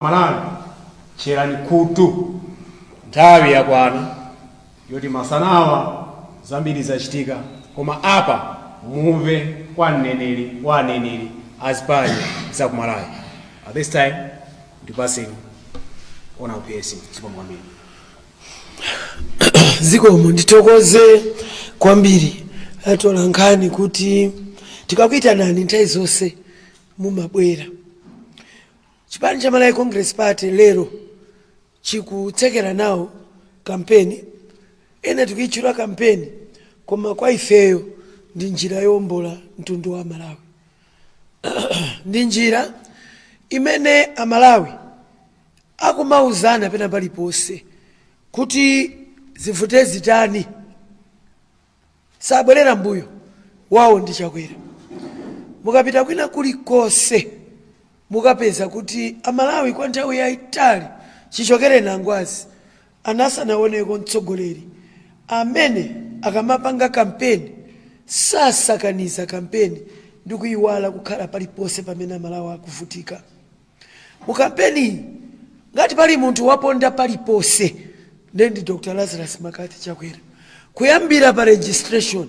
Malawi, tcherani khutu, nthawi yakwana yoti masanawa zambiri zachitika, koma apa mumve kwa mneneri wa aneneri azipani za ku Malawi. At this time ndipaseni ona PS. Zikomo kwambiri. Zikomo. Ndithokoze kwambiri atola nkhani kuti tikakuitanani nthawi zonse mumabwera. Chipani cha Malawi Congress Party lero chikutsekera nawo kampeni. Ena tikuyitchula kampeni, koma kwa ifeyo ndi njira yowombola mtundu wa Malawi, ndi njira imene Amalawi akumauzana pena paliponse kuti zivute zitani, sabwerera mbuyo, wawo ndi Chakwera. Mukapita kwina kulikonse mukapeza kuti Amalawi kwa nthawi yayitali chichokere nangwazi anasanaoneko mtsogoleri amene akamapanga kampeni sasakaniza kampeni ndi kuyiwala kukhala paliponse pamene Amalawi akuvutika. Mu kampeni, ngati pali munthu waponda paliponse, ndiye ndi Dr Lazarus McCarthy Chakwera, kuyambira pa registration,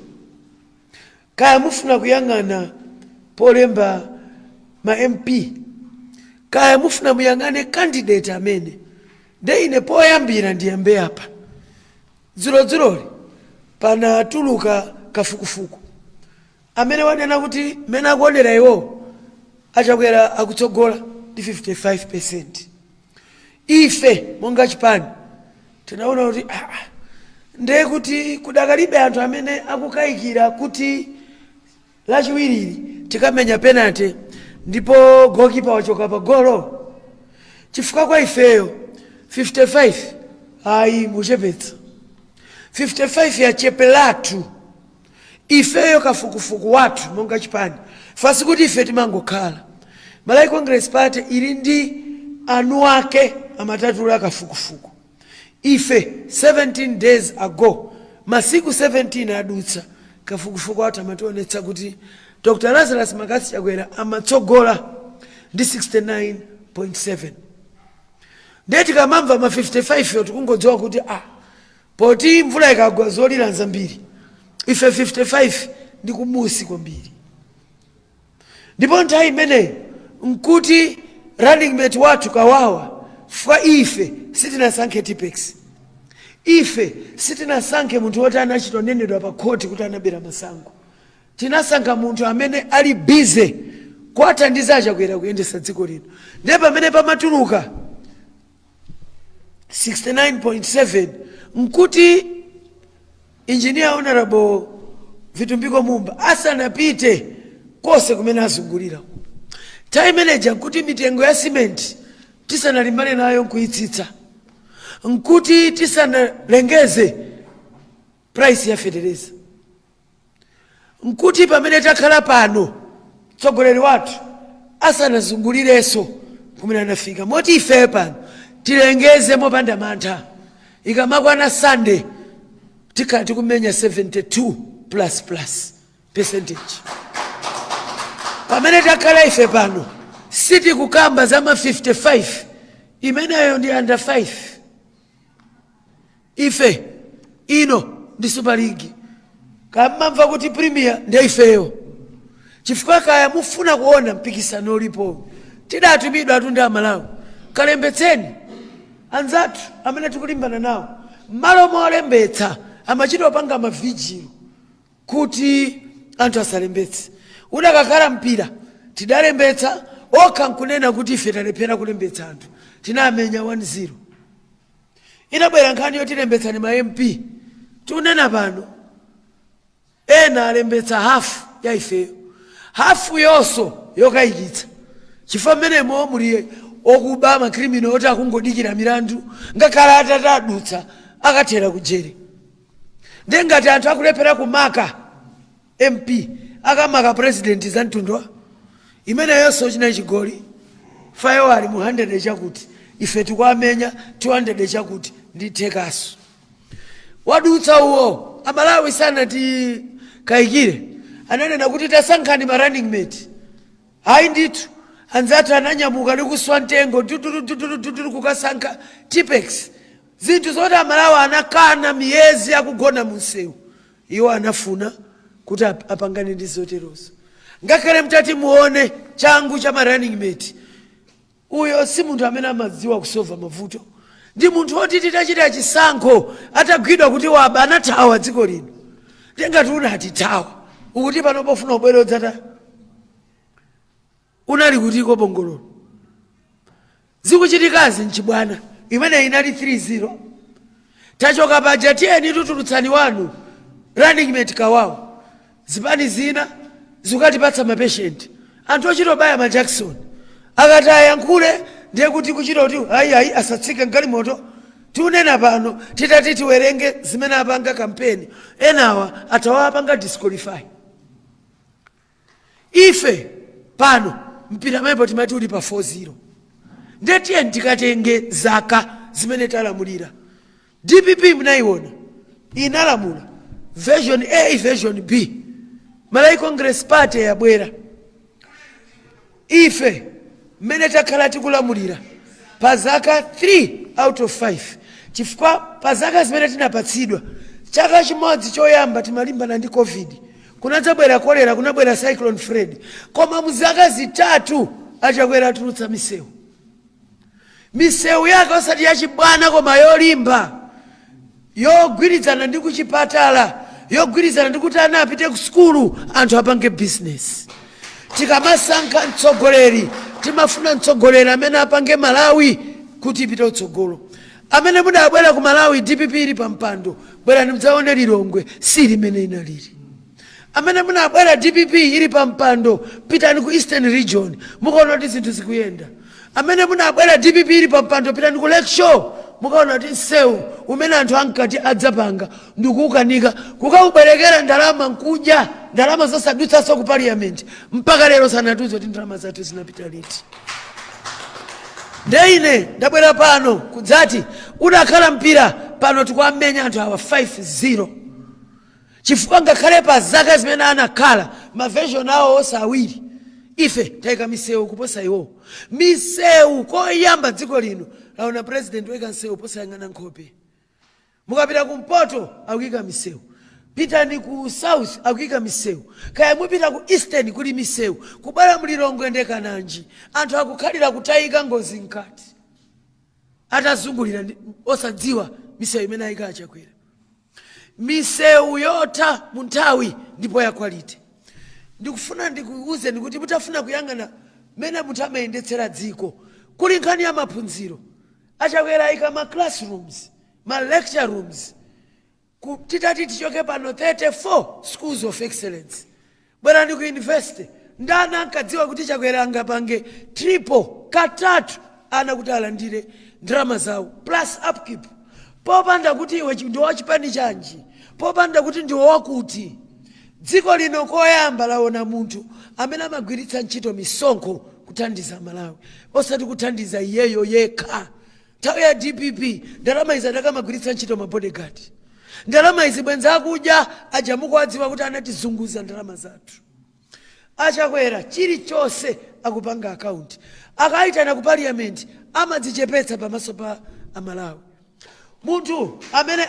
kaya mufuna kuyang'ana polemba ma MP, kaya mufuna muyang'ane candidate amene. Nde ine poyambira ndiyambe apa. Dzulodzuloli panatuluka kafukufuku amene wanena kuti mmene akuonera iwo, aChakwera akutsogola ndi 55. Ife monga chipani tinaona kuti ndiye kuti kudakalibe anthu amene akukayikira kuti Lachiwiriri tikamenya penalty ndipo goalkeeper wachoka pa golo, chifukwa kwa ifeyo 55 ayi, muchepetsa 55, yachepelatu. Ifeyo kafukufuku wathu monga chipani fasi kuti ife timangokhala, Malawi Congress Party ili ndi anu ake amatatula kafukufuku. Ife 17 days ago, masiku 17 adutsa, kafukufuku athu amationetsa kuti Dr Lazarus McCarthy Chakwera amatsogola ndi 69.7. Ndiye tikamamva ma 55 yo, tikungodziwa kuti poti mvula ikagwa zolira nzambiri. Ife 55 ndi kumusi kwambiri, ndipo nthawi imeneyo nkuti running mate wathu Kawawa fa. Ife sitinasankhe Tipex, ife sitinasankhe munthu woti anachita pa khoti kuti anabera masankho. Tinasankha munthu amene ali busy kuwathandiza aChakwera kuyendesa dziko lino. Ndiye pamene pamatuluka 69.7, nkuti Engineer Honorable Vitumbiko Mumba asanapite kose kumene azungulira. Nthawi imeneja nkuti mitengo ya simenti tisanalimbane nayo nkuyitsitsa, nkuti tisanalengeze price ya fetereza, nkuti pamene takhala pano mtsogoleri wathu asanazungulirenso kumene anafika. Moti ife pano tilengeze mopanda mantha, ikamakwana Sunday tikhala tikumenya 72 plus plus percentage. Pamene takhala ife pano sitikukamba za ma 55, imeneyo ndi under 5. Ife ino ndi Super League, kamamva kuti Premier ndi ifeyo, chifukwa kaya mufuna kuona mpikisano ulipo, tidatumidwa atundu Amalawi, kalembetseni. Anzathu amene tikulimbana nawo, m'malo molembetsa amachita opanga ma vigil kuti anthu asalembetse. Udakakhala mpira, tidalembetsa okha nkunena kuti ife talephera kulembetsa anthu, tinamenya 1-0. Inabwera nkhani yotilembetsani ma MP, tikunena pano ena alembetsa hafu ya ifeyo, hafu yonso yokayikitsa, chifukwa mmenemo muli okuba, ma criminal oti akungodikira milandu, ngakhale atatadutsa akathera kujere. Ndiye ngati anthu akulephera kumaka MP, akamaka president za mtundu imeneyonso chinali chigoli fayo ali mu 100 chakuti ife tikuamenya 200 chakuti ndithekaso. Wadutsa uwo, Amalawi sanatikayikire, ananena kuti tasankhani ma running mate. Ayi ndithu, Anzathu ananyamuka ndi kuswa mtengo tutulututulututulu kukasankha Tipex, zinthu zoti Amalawi anakana miyezi akugona munsewu. Iwo anafuna kuti apangane ndi zoterozo. Ngakhale mtati muone changu cha ma running mate, uyo si munthu amene amadziwa kusova mavuto. Ndi munthu woti titachita chisankho atagwidwa kuti waba, anathawa dziko lino. Tengati unatithawa, ukuti pano pofuna ubwere udzata unali kutiko bongololo? Zikuchitikazi nchibwana. Imene inali 3-0, tachoka paja. Tiyeni tutulutsani wanu running mate kawawo. Zipani zina zikukatipatsa ma patient, anthu ochita obaya ma Jackson. Akati ayankhule, ndiye kuti kuchita kuti ayi ayi, asatsike mgalimoto. Tiunena pano, titati tiwerenge zimene apanga kampeni, enawa atawapanga disqualify. Ife pano mpira mepo timati uli pa 4-0. Ndiye tiye tikatenge zaka zimene talamulira. DPP mnayiona inalamula version A, version B. Malawi Congress Party yabwera. Ife mmene takhala tikulamulira pa zaka 3 out of 5, chifukwa pa zaka zimene tinapatsidwa, chaka chimodzi choyamba timalimbana ndi COVID, kunadzabwera kolera, kunabwera Cyclone Freddy. Koma mu zaka 3 Achakwera atulutsa misewu, misewu yake osati yachibwana, koma yolimba, yogwirizana ndi kuchipatala, yogwirizana ndi kuti ana apite ku sukulu, anthu apange business. Tikamasankha mtsogoleri, timafuna mtsogoleri amene apange Malawi kuti ipite utsogolo. Amene mudabwera ku Malawi DPP ili pa mpando, bwerani mudzaone Lilongwe si limene inalili. Amene munabwera DPP ili pa mpando, pitani ku Eastern Region, mukaona kuti zinthu zikuyenda. Amene munabwera DPP ili pa mpando, pitani ku Lake Shore, mukaona kuti msewu umene anthu ankati adzapanga ndikuukanika kukaubwerekera ndalama, nkudya ndalama zosadutsanso ku Parliament. Mpaka lero sanatiuze kuti ndalama zathu zinapita liti. Nde ine ndabwera pano kudzati udakhala mpira pano tikuwamenya anthu awa 5-0, chifukwa ngakhale pa zaka zimene anakhala, ma version awo onse awiri, ife tayika misewu kuposa iwowo. Misewu koyamba dziko lino laona president woyika msewu posayang'ana nkhope. Mukapita kumpoto akuyika misewu, pitani ku south akuyika misewu, kaya mupita ku eastern kuli misewu. Kubwera mLilongwe ndekananji, anthu akukhalira kutayika ngozi mkati atazungulira osadziwa misewu imene ayika Achakwera. Misewu yotha mu nthawi ndipo ya quality. Ndikufuna ndikuwuzeni kuti mutafuna kuyang'ana mmene munthu amayendetsera dziko, kuli nkhani ya maphunziro. Achakwera ayika ma classrooms, ma lecture rooms, titati tichoke pano, 34 schools of excellence. Bwerani ku university. Ndani ankadziwa kuti Chakwera angapange triple katatu ana kuti alandire ndalama zawo plus upkeep, popanda kuti iwe ndi wachipani chanji, popanda kuti ndiwe wakuti? Dziko lino koyamba laona munthu amene amagwiritsa ntchito misonkho kuthandiza Malawi, osati kuthandiza iyeyo yekha. Nthawi ya DPP ndalama izi adakamagwiritsa ntchito ma bodyguard. Ndalama izi bwenza akudya aja mukuwadziwa kuti anatizunguza ndalama zathu. Achakwera chilichonse akupanga account. Akayitana ku Parliament amadzichepetsa pamaso pa Amalawi. Munthu amene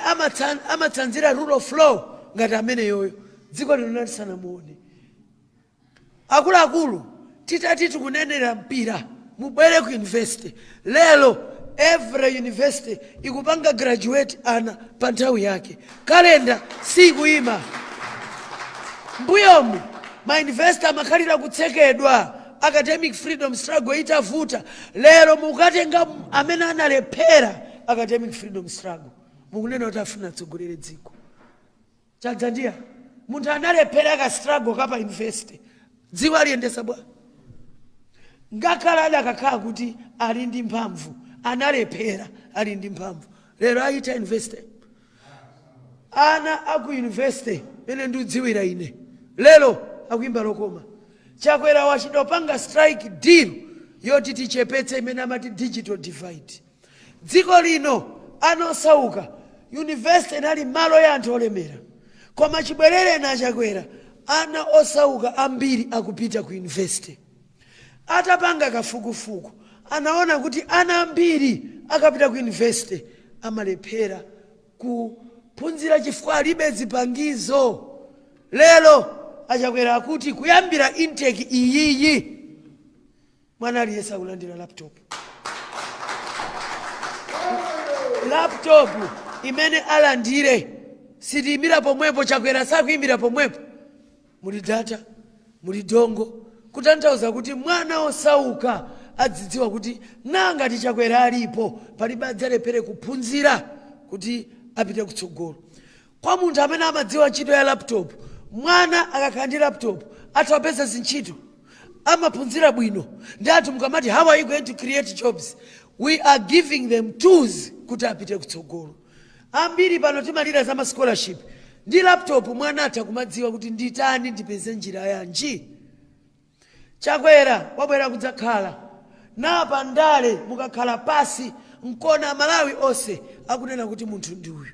amatsanzira rule of law ngati amene yoyo, dziko lino lisanamuone. Akuluakulu, titati tikunenera mpira, mubwere ku university lero. Every university ikupanga graduate ana pa nthawi yake, kalenda sikuyima. Mbuyomu ma university amakhalira kutsekedwa, academic freedom struggle itavuta. Lero mukatenga amene analephera academic freedom struggle, mukunena kuti afuna atsogolere dziko. Chadzandiya munthu analephera ka struggle kapa university, dziko aliyendesa bwa? Ngakhale adakakhala kuti ali ndi mphamvu, analephera ali ndi mphamvu. Lero ayita university, ana aku university mene ndikudziwira ine lero akuimba lokoma. Chakwera wachidopanga strike deal yoti tichepetse imene amati digital divide. Dziko lino anosauka, university inali malo ya anthu olemera, koma chibwerere na Chakwera ana osauka ambiri akupita ku university. Atapanga kafukufuku, anaona kuti ana ambiri akapita ku university amalephera kuphunzira chifukwa alibe zipangizo. Lero Achakwera akuti kuyambira intake iyiyi, mwana aliyense akulandira laptop. Laptop imene alandire, sitiyimira pomwepo. Chakwera sakuyimira pomwepo. Muli data, muli dongle, kutanthauza kuti mwana osauka adzidziwa kuti nangati Chakwera alipo, palibe adzalephere kuphunzira kuti apite kutsogolo. Kwa munthu amene amadziwa ntchito ya laptop, mwana akakhala ndi laptop atha kupeza zintchito, amaphunzira bwino. Ndi anthu mukamati, "How are you going to create jobs?" We are giving them tools kuti apite kutsogolo. Ambiri pano timalira za ma scholarship. Ndi laptop mwana atha kumadziwa kuti nditani, ndipeze njira yanji. Chakwera wabwera kudzakhala napa ndale. Mukakhala pasi nkona Malawi onse akunena kuti munthu ndi uyu.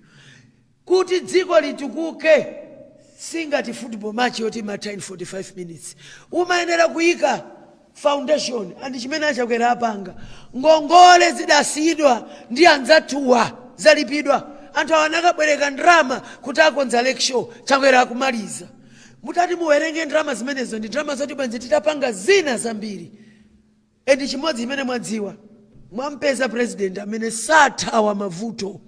Kuti dziko litukuke, singati football match yoti imatha in 45 minutes. Umayenera kuyika foundation, and chimene Achakwera apanga, ngongole zidasiyidwa ndi anzathuwa zalipidwa. Anthu awa anakabwereka ndrama kuti akonza Lakeshore. Chakwera akumaliza. Mutati muwerenge ndrama zimenezo, ndi ndrama zoti bwenzi titapanga zina zambiri. And chimodzi chimene mwadziwa, mwampeza president amene sathawa mavuto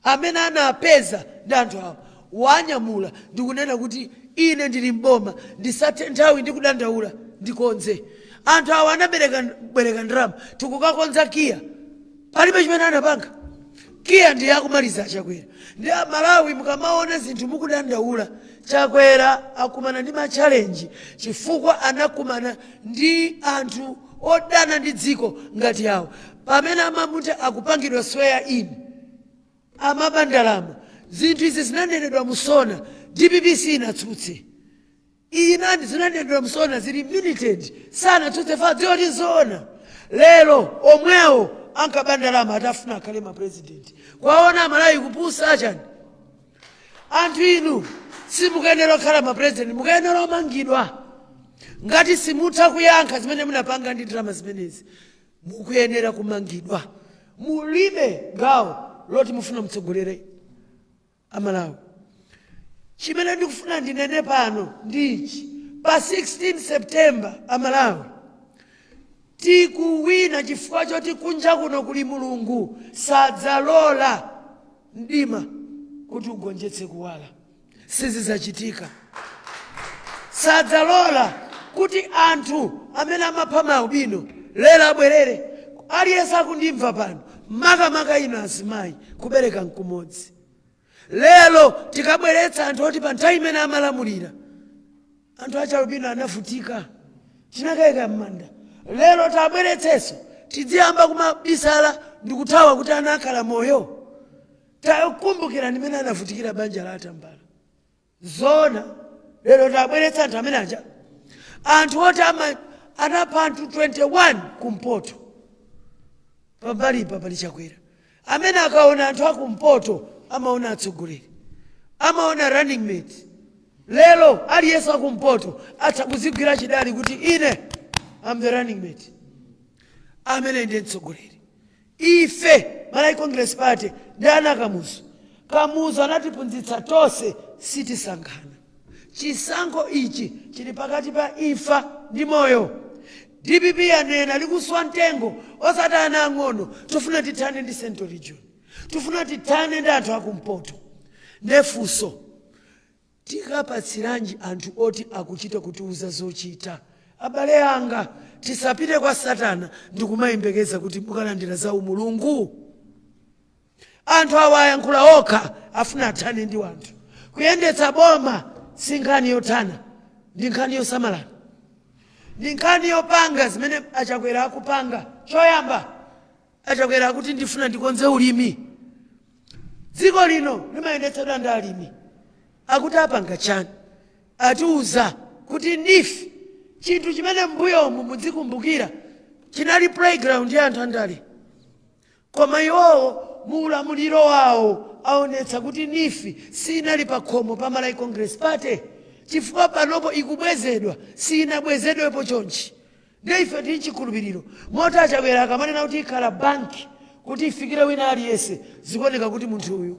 amene anapeza ndi anthu awa. Wanyamula ndikunena kuti ine ndili mboma, ndisathe nthawi ndikudandaula, ndikonze. Anthu awa anabereka bwereka ndrama tikukakonza KIA, palibe chimene anapanga. KIA ndiye akumaliza Achakwera. Ndi Amalawi, mukamaona zinthu mukudandaula, Chakwera akumana ndi ma challenge chifukwa anakumana ndi anthu odana ndi dziko ngati awo. Pamene amamuti akupangidwa swear in, amaba ndalama. Zinthu izi zinanenedwa mu SONA. DPP sinatsutse. Iyi nani zinanenedwa mu SONA, zili minuted, sanatsutse fa dziwa tizoona. Lero omwewo ankaba ndalama atafuna akhale ma president. Kwaona Amalawi kupusa chani? Anthu inu simukuyenera kukhala ma president, mukuyenera omangidwa. Ngati simutha kuyankha zimene munapanga ndi ndalama zimenezi, mukuyenera kumangidwa. Mulibe gawo loti mufuna mutsogolere Amalawi. Chimene ndikufuna ndinene pano ndi ichi: pa 16 September, Amalawi, tikuwina chifukwa choti kunja kuno kuli Mulungu. Sadzalola mdima kuti ugonjetse kuwala, sizizachitika. Sadzalola kuti anthu amene amapha maalubino lero abwerere. Aliyense akundimva pano, makamaka ino azimayi, kubereka nkumodzi. Lero tikabweretsa anthu oti pa nthawi imene amalamulira anthu achalubino anavutika, tinakayika m'manda, lero tabweretsenso, tidziyamba kumabisala ndikuthawa kuti ana akhala moyo? Takumbukira ndimene anavutikira banja la Atambala. Zona lero tabweretsa anthu amene aja, anthu oti anapha anthu 21 kumpoto. Pambalipa pali Chakwera amene akaona anthu akumpoto amaona atsogoleri, amaona running mate. Lero aliyense akumpoto atha kuzigwira chidali kuti ine am the running mate, amene ndiye mtsogoleri. Ife Malawi Congress Party ndi ana Kamuzu. Kamuzu anatiphunzitsa tonse, sitisankhana. Chisankho ichi chili pakati pa imfa ndi moyo. DPP yanena likuswa mtengo, osati ana ang'ono. Tifuna tithane ndi Central Region, tifuna tithane ndi anthu akumpoto. Ndefunso, tikapatsiranji anthu oti akuchita kutiuza zochita? Abale anga, tisapite kwa Satana ndikumayembekeza kuti mukalandira za umulungu. Anthu awa ayankhula okha, afuna athane ndi wanthu. Kuyendetsa boma si nkhani yothana, ndi nkhani yosamalana, ndi nkhani yopanga zimene Achakwera akupanga. Choyamba, Achakwera akuti ndifuna ndikonze ulimi. Dziko lino limayendetsedwa ndi alimi. Akuti apanga chani? Atiuza kuti NEEF, chinthu chimene mbuyomu mudzikumbukira chinali playground ya anthu andale, koma iwowo mu ulamuliro wawo aonetsa kuti NEEF sinali pa khomo pa Malawi Congress Party, chifukwa panopo ikubwezedwa, sinabwezedwepo chonchi. Ndiye ife tili chikhulupiriro moti aChakwera akamanena kuti ikhala banki kuti ifikire wina aliyense, zikuoneka kuti munthu uyu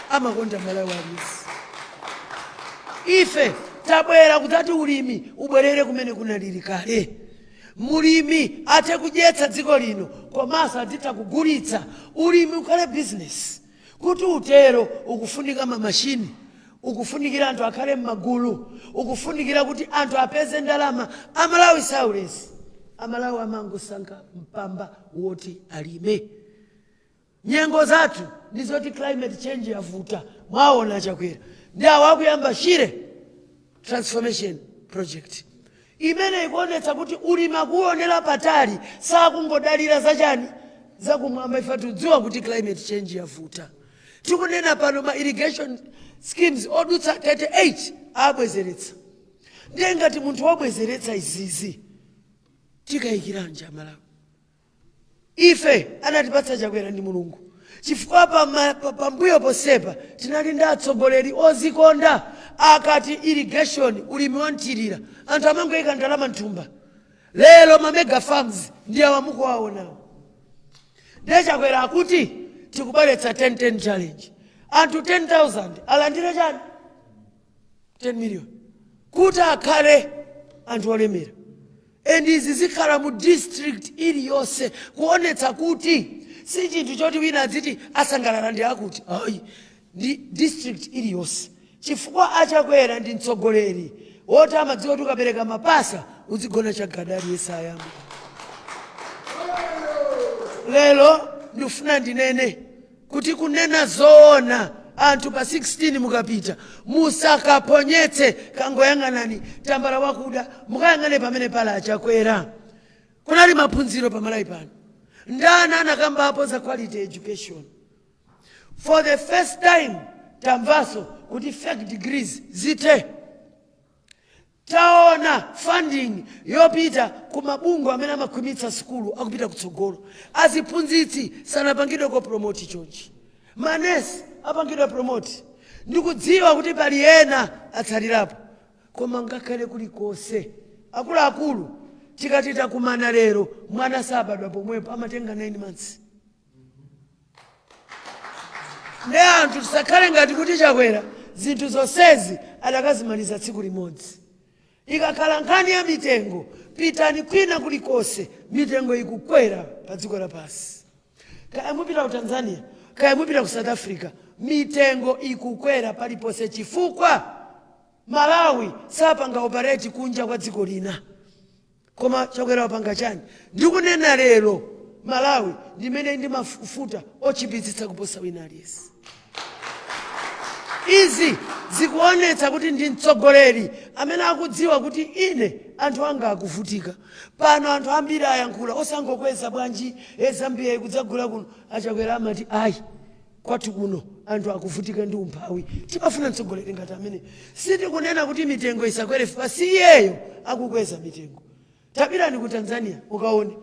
amakonda Malawi aliyense. Ife tabwera kudzati ulimi ubwerere kumene kunalili kale, mulimi athe kudyetsa dziko lino komanso adzitha kugulitsa, ulimi ukhale business. Kuti utero ukufunika mamashini, ukufunikira anthu akhale m'magulu, ukufunikira kuti anthu apeze ndalama. Amalawi saulesi, Amalawi amangosankha mpamba woti alime. Nyengo zathu ndizoti climate change yavuta. Mwaona aChakwera ndi awo akuyamba Shire Transformation Project imene ikuonetsa kuti ulimi akuonera patali, sakungodalira zachani, zakumwamba. Ife tikudziwa kuti climate change yavuta. Tikunena pano ma irrigation schemes odutsa 38 abwezeretsa. Ndiye ngati munthu wabwezeretsa izizi, tikayikiranji Amalawi? Ife anatipatsa Chakwera ndi Mulungu, chifukwa pambuyo posepa tinali ndi atsogoleri ozikonda. Akati irrigation, ulimi wanthirira, anthu amangoyika ndalama mthumba. Lero ma mega farms ndi awa mukuwaonawo. Ndiye Chakwera akuti tikubweretsa 10-10 challenge, anthu 10,000 alandire chani? 10 million, kuti akhale anthu olemera. And izi zikhala mu district iliyonse, kuonetsa kuti si chinthu choti wina adziti asangalala ndi akuti ayi, ndi district iliyonse, chifukwa aChakwera ndi mtsogoleri woti amadziwa kuti ukapereka mapasa uzigona chagada, aliyense ayambe. Lero ndifuna ndinene kuti, kunena zoona, anthu pa 16 mukapita musakaponyetse. Kangoyang'anani tambala wakuda, mukayang'ane pamene pala aChakwera. Kunali maphunziro pamalawi pano? Ndani anakambapo za quality education? For the first time tamvanso kuti fake degrees zithe. Taona funding yopita ku mabungwe amene amakhwimitsa sukulu akupita kutsogolo. Aziphunzitsi sanapangidweko promote chonchi, manesi apangidwa promote. Ndikudziwa kuti pali ena atsalirapo, koma ngakhale kulikonse, akuluakulu, tikati takumana lero, mwana sabadwa pomwepo, amatenga 9 months. Ndi anthu tisakhale ngati kuti Chakwera zinthu zonsezi adakazimaliza tsiku limodzi. Ikakhala nkhani ya mitengo, pitani kwina kulikonse, mitengo ikukwera pa dziko lapansi. Kaya mupita ku Tanzania, kaya mupita ku South Africa, mitengo ikukwera paliponse, chifukwa Malawi sapanga operate kunja kwa dziko lina. Koma Chakwera wapanga chani? Ndikunena lero, Malawi ndimene ndi mafuta ochipitsitsa kuposa wina aliyense. Izi zikuonetsa kuti ndi mtsogoleri amene akudziwa kuti ine anthu anga akuvutika. Pano anthu ambiri ayankhula, osangokweza bwanji, e Zambia ikudzagula kuno. AChakwera amati ayi, kwathu kuno anthu akuvutika ndi umphawi. Timafuna mtsogoleri ngati amene. Sitikunena kuti mitengo isakwere, chifukwa si iyeyo akukweza mitengo. Tapitani ku Tanzania ukaone,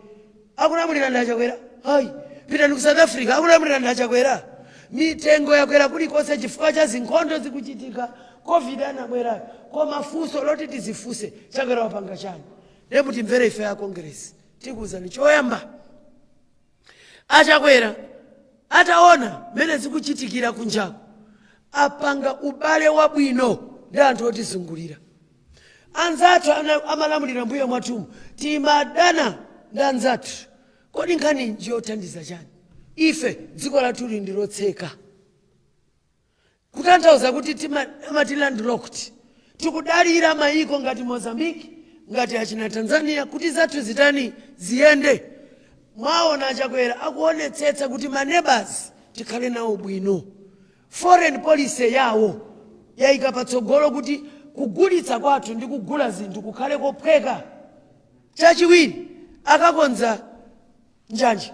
akulamulira ndi aChakwera? Ayi. Pitani ku South Africa, akulamulira ndi aChakwera? Mitengo yakwera kulikonse chifukwa cha zinkhondo zikuchitika, COVID anabwerayo. Koma funso loti tizifunse, Chakwera wapanga chani? Ndiye mutimvere ife ya Congress, tikuwuzani. Choyamba, aChakwera ataona mmene zikuchitikira kunjaku, apanga ubale wabwino ndi anthu otizungulira. Anzathu amalamulira mbuyo mwathumu, timadana ndi anzathu. Kodi nkhani njiyothandiza chani? Ife dziko lathu lili ndi lotseka, kutanthauza kuti amati landlocked. Tikudalira mayiko ngati Mozambique, ngati achina Tanzania, kuti zathu zitani? Ziyende. Mwaona aChakwera akuonetsetsa kuti ma neighbors tikhale nawo bwino. Foreign policy yawo yayika patsogolo kuti kugulitsa kwathu ndi kugula zinthu kukhale kophweka. Chachiwiri, akakonza njanje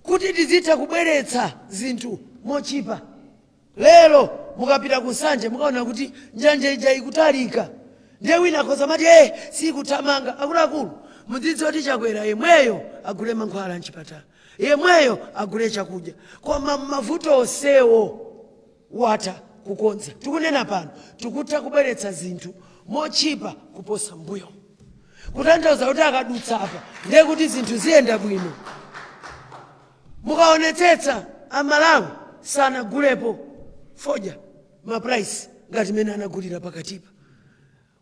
kuti tizitha kubweretsa zinthu mochipa. Lero mukapita ku Nsanje mukaona kuti njanje ija ikutalika. Ndiye wina akhoza mati, "Eh, sikuthamanga." Akuluakulu, mudzidziwa kuti Chakwera yemweyo agule mankhwala mchipatala, yemweyo agule chakudya, koma mavuto onsewo watha kukonza. Tikunena pano tikutha kubweretsa zinthu mochipa kuposa mbuyo. Kutanthauza kuti akadutsa apa ndiye kuti zinthu ziyenda bwino. Mukaonetsetsa, Amalawi sanagulepo fodya ma price ngati mene anagulira pakatipa.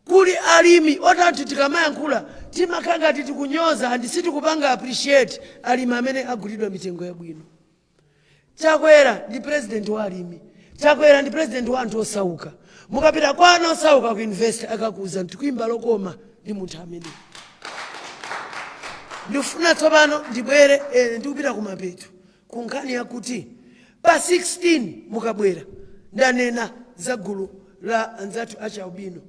Kuli alimi oti anthu tikamayankhula timakhala ngati tikunyoza and sitikupanga appreciate alimi amene agulidwa mitengo yabwino. Chakwera ndi president wa alimi. Chakwera ndi president wa anthu osauka. Mukapita kwa ana osauka ku university, akakuza ndikuimba lokoma ndi munthu amene. Ndifuna tsopano ndibwere ndikupita kumapeto ku nkhani yakuti pa 16 mukabwera, ndanena za gulu la anzathu achialubino.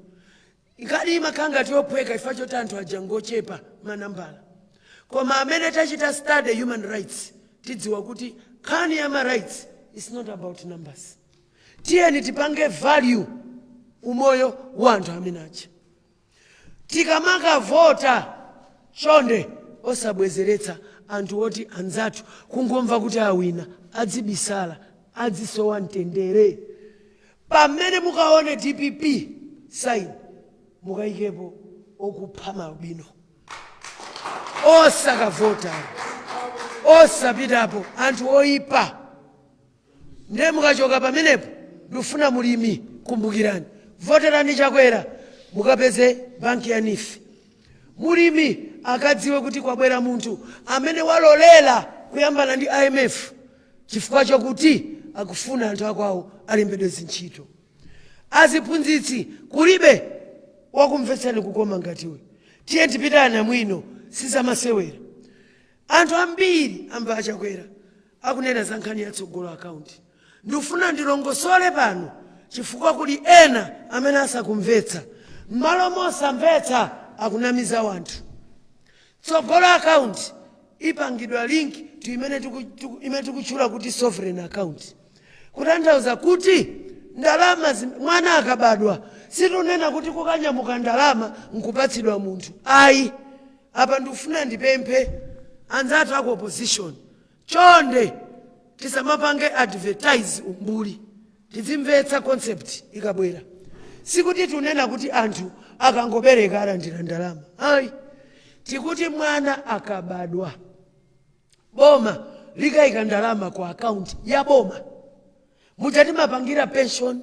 Nkhani imakhala ngati yophweka ifa choti anthu aja ngochepa manambala, koma amene tachita study human rights tidziwa kuti nkhani ya ma rights is not about numbers. Tiyeni tipange value umoyo wa anthu amene aja. Tikamakavota, chonde osabwezeretsa anthu oti anzathu kungomva kuti awina adzibisala, adzisowa mtendere. Pamene mukaone DPP sign, mukayikepo okupha maalubino. Osakavota, osapitapo, anthu oipa. Ndiye mukachoka pamenepo, ndikufuna mulimi, kumbukirani, voterani Chakwera, mukapeze banki ya NEEF. Mulimi akadziwe kuti kwabwera munthu amene walolera kuyambana ndi IMF chifukwa chokuti akufuna anthu akwawo alembedwe zintchito. Aziphunzitsi, kulibe wakumvetsani kukoma ngatiwe. Tiye tipitane mwino, sizamasewera. Anthu ambiri amva aChakwera akunena za nkhani yatsogolo account. Ndikufuna ndilongosole pano chifukwa kuli ena amene asakumvetsa. M'malo mosamvetsa, akunamiza wanthu. Tsogolo account ipangidwa link to imene tikutchula kuti sovereign account, kutanthauza kuti ndalama mwana akabadwa, situnena kuti kukanyamuka ndalama nkupatsidwa munthu, ayi. Apa ndikufuna ndipemphe anzathu aku opposition, chonde tisamapange advertise umbuli, tizimvetsa concept ikabwera. Sikuti tunena kuti anthu akangobereka alandira ndalama, ayi. Tikuti mwana akabadwa, boma likayika ndalama ku akaunti ya boma muja timapangira pension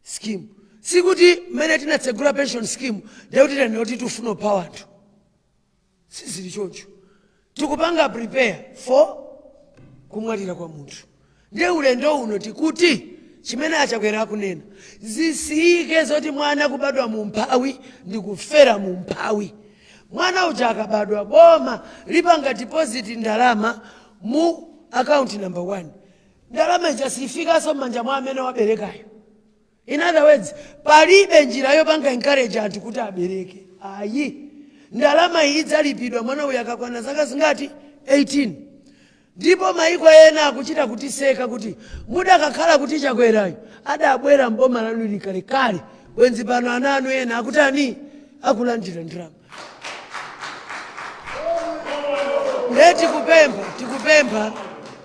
scheme. Sikuti mmene tinatsegula pension scheme ndekuti tena kuti tifuna kupha anthu, sizili choncho. Tikupanga prepare for kumwalira kwa munthu. Ndiye ulendo uno tikuti chimene aChakwera akunena zisiyike zoti mwana kubadwa mu mphawi ndi kufera mu mphawi. Mwana uja akabadwa, boma lipanga deposit ndalama mu account number 1. Ndalama ija sifikanso m'manja mwa amene waberekayo. In other words, palibe njira yopanga encourage anthu kuti abereke, ayi. Ndalama iyi idzalipidwa mwana uyu akakwana zaka zingati? 18. Ndipo maiko ena akuchita kutiseka kuti mudakakhala kuti Chakwerayo adabwera mboma lanu likalekale, bwenzi pano ana anu ena akutani? Akulandira ndalama. Ndiye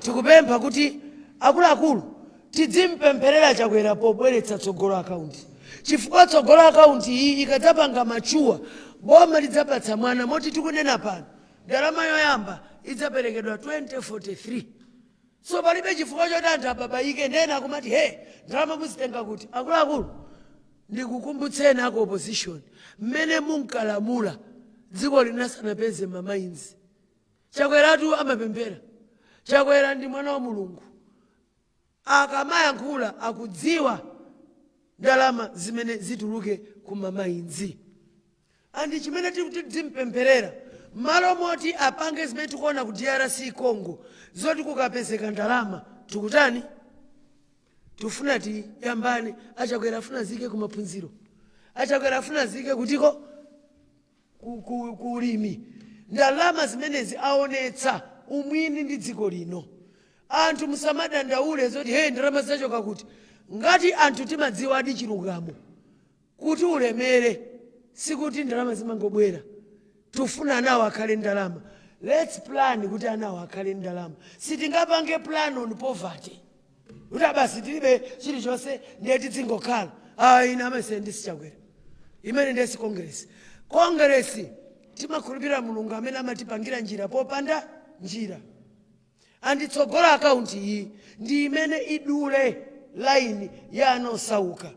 tikupempha kuti akuluakulu tidzimpempherera Chakwera pobweretsa tsogolo akaunti, chifukwa tsogolo akaunti iyi ikadzapanga mature, boma lidzapatsa mwana. Moti tikunena pano, ndalama yoyamba idzaperekedwa 2043. So palibe chifukwa choti anthu ababaike. Ndena akumati, "He, ndalama muzitenga kuti?" Akuluakulu, ndikukumbutseni aku opposition, mmene munkalamula dziko linasanapeze ma mines, Chakweratu amapemphera. Chakwera ndi mwana wa Mulungu. Akamayankhula akudziwa ndalama zimene zituluke ku ma mines. And chimene tikuti tidzimpempherera, malo moti apange zimene tikuona ku DRC Congo zoti kukapezeka ndalama tikutani, tifuna tiyambane. Achakwera afuna zike kumaphunziro, Achakwera afuna zike kutiko, ku ulimi. Ndalama zimenezi aonetsa umwini ndi dziko lino. Anthu musamadandaule zoti, "Hey, ndalama zachoka kuti?" Ngati anthu timadziwadi chilungamo kuti ulemere sikuti ndalama zimangobwera. Tifuna anawo akhale ndalama. Let's plan kuti anawo akhale ndalama. Sitingapange plan on poverty kuti basi tilibe chilichonse ndiye tidzingokhala, ayi. Ine amese ndisichakwera imene ndiyesi Congress. Congress Timakhulupirira Mulungu amene amatipangira njira popanda njira. Anditsogolo account iyi ndi imene idule line ya ana osauka.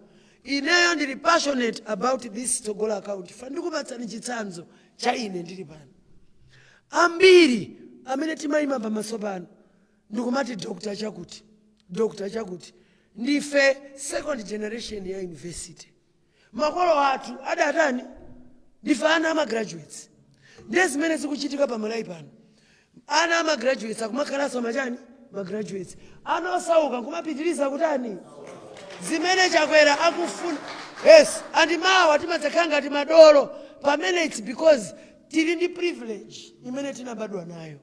Ineyo ndili passionate about this Tsogolo account. Fa ndikupatsani chitsanzo cha ine ndili pano. Ambiri amene timayima pamaso pano ndikumati Dr chakuti, Dr chakuti, ndife second generation ya university. Makolo athu adatani? Ndife ana ama graduates. Ndiye zimene zikuchitika pamalawi pano, ana ama graduates akumakhalanso machani? Ma graduates. Ana osauka nkumapitiriza kutani? Zimene Chakwera akufuna. Yes, and mawa timadzakhala ngati madolo, pamene it's because tili ndi privilege imene tinabadwa nayo.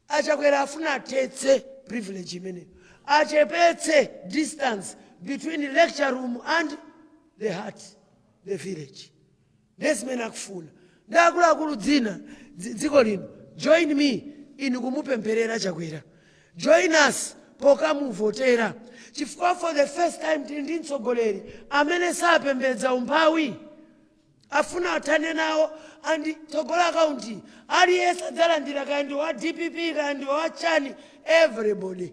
Achakwera afuna athetse privilege imeneyo, achepetse distance between lecture room and the heart, the village. Ndiye zimene akufuna. Ndi akuluakulu, dzina dziko lino, join me in kumupempherera Chakwera. Join us pokamuvotera, chifukwa for the first time tili ndi mtsogoleri amene sapembedza umphawi. Afuna athane nawo. And Tsogolo account, aliyense adzalandira, kaya ndi wa DPP, kaya ndi wa chani, everybody,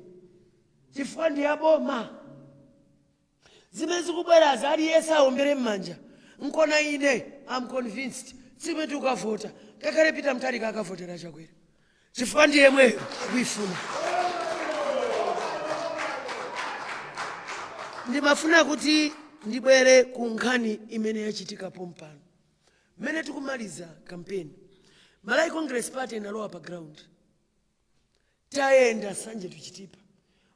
chifukwa ndi yaboma. Zimene zikubwerazi, aliyense awombere m'manja. Nkona ine am convinced, tsiku tikavota, ngakhale Peter Mutharika akavotera Chakwera, chifukwa ndi yemweyo akuifuna. Ndimafuna kuti ndibwere ku nkhani imene yachitika pompano. Mmene tikumaliza kampeni, Malawi Congress Party inalowa pa ground. Tayenda Nsanje to Chitipa.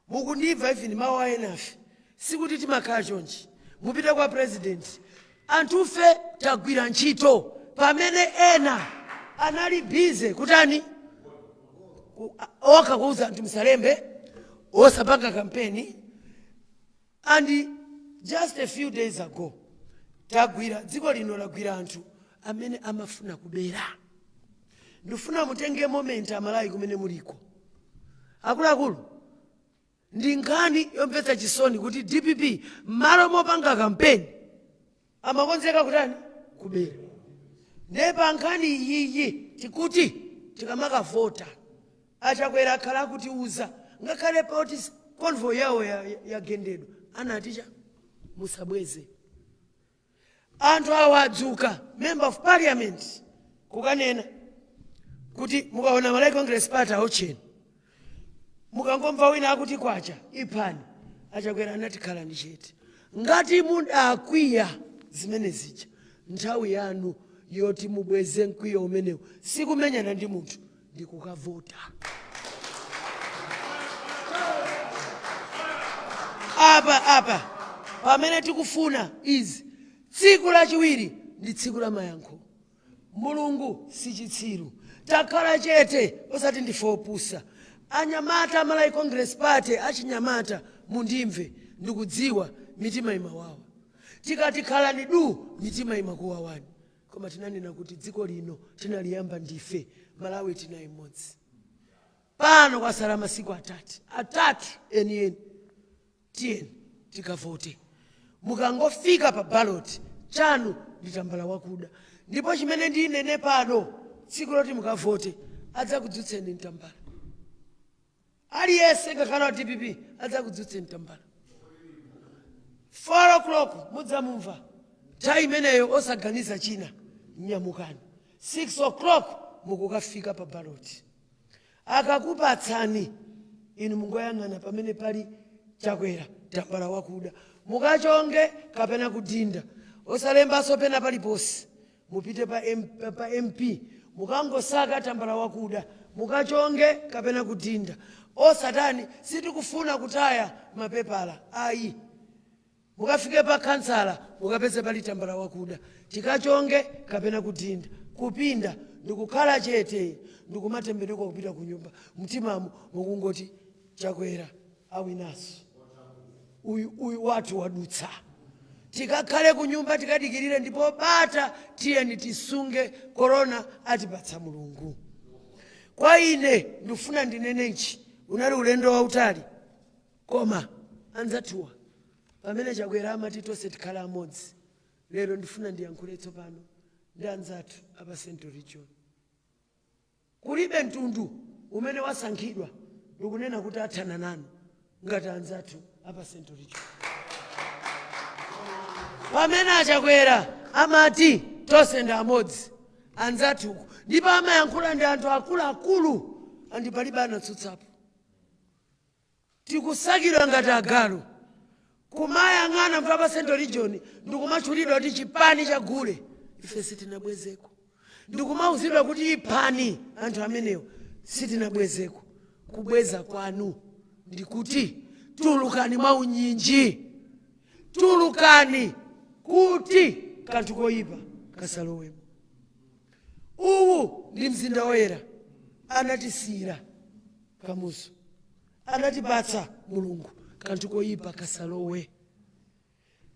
Mukundibva, even mawu a enafe sikuti timakhala chonchi. Mupite kwa President, anthufe tagwira ntchito pamene ena anali busy kutani? Okha kuuza anthu musalembe, osapanga kampeni. And just a few days ago tagwira, dziko lino lagwira anthu amene amafuna kubera. Ndifuna mutenge moment, Amalawi kumene muliko, akuluakulu. Ndi nkhani yomvetsa chisoni kuti DPP, m'malo mopanga kampeni, amakonzeka kutani? Kubera. Ndiye pa nkhani iyiyi tikuti tikamakavota, Achakwera akhala akutiuza, ngakhale poti convoy yawo yagendedwa, anaticha musabweze. Anthu awa adzuka, member of parliament kukanena kuti mukaona Malawi Congress Party, aotcheni. Mukangomva wina akuti kwacha, iphani. Achakwera anati khalani chete. Ngati mudakwiya zimene zija, nthawi yanu yoti mubweze mkwiyo umenewu sikumenyana ndi munthu, ndi kukavota. Apa pamene tikufuna izi, tsiku lachiwiri ndi tsiku la mayankho. Mulungu si chitsiru. Takhala chete osati ndife opusa. Anyamata, Malawi Congress Party, achinyamata, mundimve. Ndikudziwa mitima imawawa tikati khalani du, mitima imakuwawani, koma tinanena kuti dziko lino tinaliyamba ndife. Malawi tinayi mmodzi. Pano kwasala masiku atatu, atatu enieni. Tiyeni tikavote. Mukangofika pa ballot, chanu ndi tambala wakuda. Ndipo chimene ndinene pano, tsiku loti mukavote adzakudzutseni mtambala. Aliyense, ngakhale wa DPP, adzakudzutseni tambala 4 o'clock. Mudzamumva nthawi imeneyo. Osaganiza china, nyamukani 6 o'clock, mukukafika pa ballot. Akakupatsani inu, mungoyang'ana pamene pali Chakwera, tambala wakuda, mukachonge kapena kudinda. Osalembanso pena paliponse. Mupite pa MP, mukangosaka tambala wakuda, mukachonge kapena kudinda. Osatani, sitikufuna kutaya mapepala ayi. Mukafike pa kansala, mukapeze pali tambala wakuda, tikachonge kapena kudinda. Kupinda ndikukhala chete, ndikumatembenuka kupita ku nyumba, mtimamo mukungoti Chakwera awinaso uyu, uyu wathu wadutsa. Tikakhale ku nyumba, tikadikirire, ndipo bata tiyeni tisunge. Korona atipatsa Mulungu. Kwa ine ndifuna ndinene ichi: unali ulendo wautali, koma anzathuwa, pamene Chakwera amati tonse tikhala amodzi, lero ndifuna ndiyankhule tsopano. Ndi anzathu apa Central Region. Kulibe mtundu umene wasankhidwa ndikunena kuti athana nanu ngati anzathu apa Central Region. Pamene Achakwera amati tonse ndi amodzi, anzathuku, ndipo amayankhula ndi anthu akuluakulu, andi palibe anatsutsapo. Tikusakidwa ngati agalu, kumayang'ana mtu apa Central Region ndikumatchulidwa kuti chipani cha gule. Ife sitinabwezeko. Ndikumauzidwa kuti iphani anthu amenewo, sitinabwezeko. Kubweza kwanu ndikuti tulukani mwaunyinji, tulukani kuti kanthu koyipa kasalowemo. Uwu ndi mzinda woyera, anatisiyira Kamuzu, anatipatsa Mulungu, kanthu koyipa kasalowe.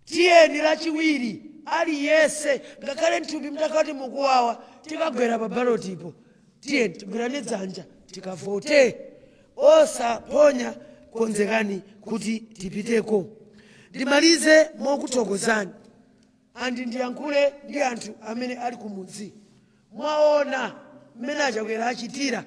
Tiyeni Lachiwiri, aliyense, ngakhale mthupi mtakati mukuwawa, tikagwera pa balotipo, tiyeni tigwirane dzanja tikavote, osaphonya. Konzekani kuti tipiteko. Ndimalize mokuthokozani, andi ndiyankhule ndi anthu amene ali kumudzi. Mwaona mmene Achakwera achitira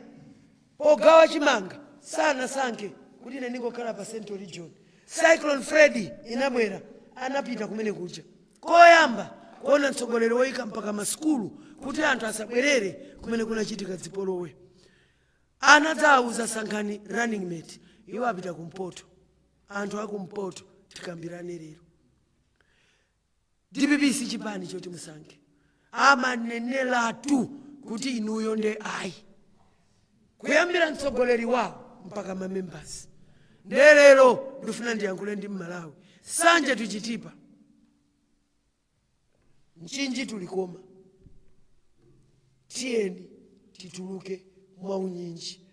pogawa chimanga, sanasankhe kuti ine ndingokhala pa Central Region. Cyclone Freddy inabwera, anapita kumene kuja. Koyamba kuona mtsogoleri woyika mpaka masukulu kuti anthu asabwerere kumene kunachitika zipolowe. Anadzawuza sankhani running mate, iwo apita kumpoto. Anthu akumpoto, tikambirane lero. DPP si chipani choti musankhe. Amanenelatu kuti inuyo nde ayi, kuyambira mtsogoleri wawo mpaka mamembers. Nde lero ndifuna ndiyankhule ndi Mmalawi. Sanje tuchitipa, Mchinji tulikoma, tiyeni tituluke mwaunyinji.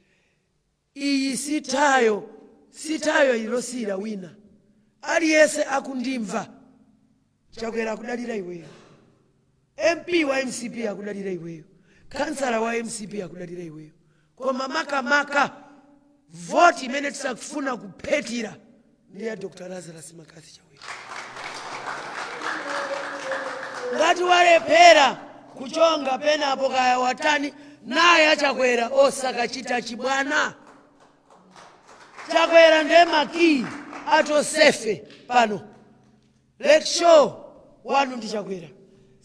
Iyi sithayo, sithayo ilosiyira wina aliyense. Akundimva, Chakwera akudalira iweyo, MP wa MCP akudalira iweyo, kansala wa MCP akudalira iweyo. Koma makamaka voti imene tisakufuna kuphetira ndi ya Dr Lazarus McCarthy Chakwera. Ngati walephera kuchonga penapo, kaya watani naye Achakwera, osakachita chibwana. Chakwera ndiye makiyi atosefe pano. Lakeshore wanu ndi Chakwera,